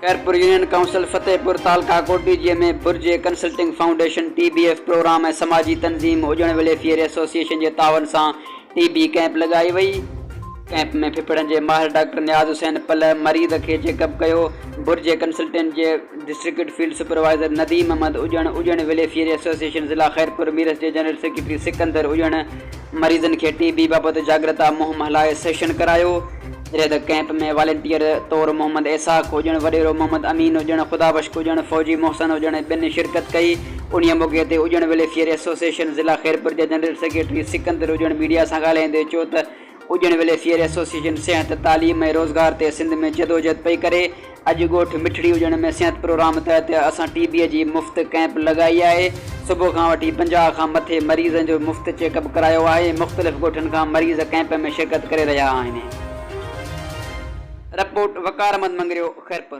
Khairpur union council فتح پور تعلقه Kot Diji ۾ برجي consulting foundation T B F programme ۽ سماجي تنظيم اڄڻ ويلفيئر ايسوسيئيشن جي تعاون سان ٽي بي ڪئمپ لڳائي وئي. ڪئمپ ۾ ڦڦڙن جي ماهر ڊاڪٽر نياز حسين پلهه مريض کي چيڪ اپ ڪيو. برجي ڪنسلٽنٽ جي district field supervisor Nadeem Ahmed Ujan, Ujan welfare association ضلع خيرپور ميرس جي جنرل سيڪريٽري سڪندر اڄڻ مريضن کي ٽي بي بابت جاڳرتا مهم هلائي سيشن ڪرايو. جڏهن ته ڪئمپ ۾ والنٽيئر طور محمد اسحاق اڄڻ، وڏيرو محمد امين اڄڻ، خدا بخش اڄڻ، فوجي محسن اڄڻ ۽ ٻين شرڪت ڪئي. انهيء موقعي تي اڄڻ ويلفيئر ايسوسيئيشن ضلع خيرپور جي جنرل سيڪريٽري سڪندر اڄڻ ميڊيا سان ڳالهائيندي چيو ته اڄڻ ويلفيئر ايسوسيئيشن صحت، تعليم ۽ روزگار تي سنڌ ۾ جدوجهد پئي ڪري، اڄ ڳوٺ مٺڙي اڄڻ ۾ صحت پروگرام تحت اسان ٽي بي جي مفت ڪئمپ لڳائي آهي، صبح کان وٺي 50 کان مٿي مريضن جو مفت چيڪ اپ ڪرايو آهي، مختلف ڳوٺن کان مريض ڪئمپ ۾ شرڪت ڪري رهيا آهن. رپورٽ، وقار احمد مڱريو، خيرپور.